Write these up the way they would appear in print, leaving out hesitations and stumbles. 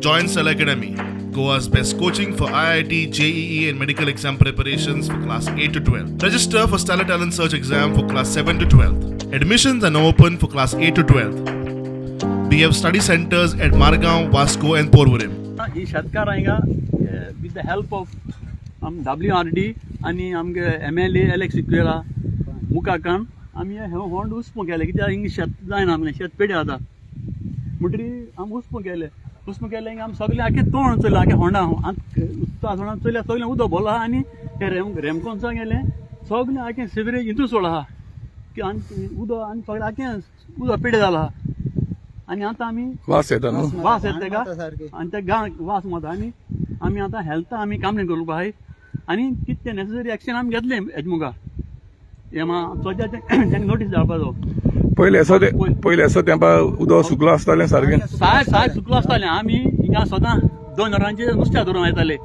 Join Stellar Academy, Goa's best coaching for IIT, JEE, and medical exam preparations for class 8 to 12. Register for Stellar Talent Search exam for class 7 to 12. Admissions are now open for class 8 to 12. We have study centers at Margaon, Vasco, and Porvorim. ही शेतकार हिंगा with the help of आम W R D आनी आमगे M L A Alex Sequeira मुखाकान आमी हे होंड उसपो केले, कित्याक हिंगा शेत जायना, आमगेलें शेत पेडे जाता म्हणटरी आमी उसपो केले. उसपो केले हिंगा आमी सगळें आखे तोंड चोयलें, आखे होंडा उदका होंडा चोयल्या, सगळें उदक भरलो आहा. आनी ते रेमकोन्सा गेलें, सगळें आखे सिवरेज हितून सोडला आहा की आनी उदक आनी सगळें आखे उदक पेडे जाला आहा. आनी आतां आमी वास येता न्हू? वास येता तेका आनी ते गां वास मारता. आनी आमी आतां हेल्था आमी कंप्लेन करूं आहाय आनी कितें तें नेसेसरी एक्शन आमी घेतलें हेजे मुखार. हें चोद्या तेंका नोटीस धाडपाचो. पयले असो ते पयले असो तेंपा उदक सुकलो आसतालें सारकें? साय साय सुकलो आसतालें. आमी हिंगा सदां 2 वरांचेर नुस्त्या धरून वयताले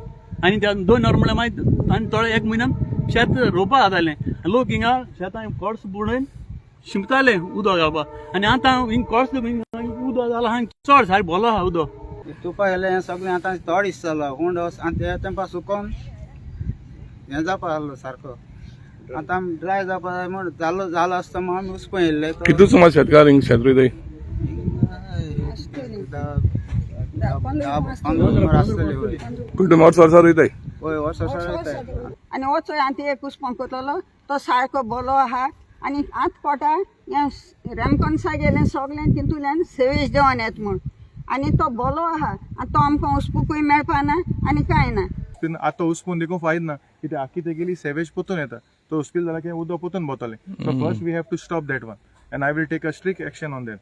आनी त्या 2 वर म्हणल्यार मागीर आनी थोडे एक म्हयन्यान शेत रोवपा जातालें. लोक हिंगा शेतां कोर्स बुडोवन शिंपताले उदक घालपाक. आनी आतां हिंग कोर्स उदक जालां आनी चड सारकें भरलो आहा उदक. तुपा गेलें हें सगळें आतां तोड दिसतालो हुंड आनी ते तेंपा सुकोन हें जावपा आहलो सारको. आतां ड्राय जावपा जाय म्हण जालो जालो आसता म्हण आमी उसपो येयल्ले. कितू सुमार शेतकार हिंग शेत रोयताय? 10-15 सुमार आसतले, हय. पूण तुमी वर्स वर्सा रोयताय? हय, वर्स वर्सा रोयताय. आनी वचोय आनी एक उसपण करतलो तो सारको बोलो आहा. आनी आत पोटा हें रेमकोन्सा गेलें सगळें तितूंतल्यान सेवेज देंवन येता म्हूण आनी तो बोलो आहा आनी तो आमकां उसपुकूय मेळपाना आनी कांय ना. तीन आतां उसपून देखून फायद ना, कित्याक आखी तेगेली सेवेज पोतून येता. तो उसपील जाल्यार कितें उदक पोतून भोंवतलें. So first we have to stop that one and I will take a strict action on that.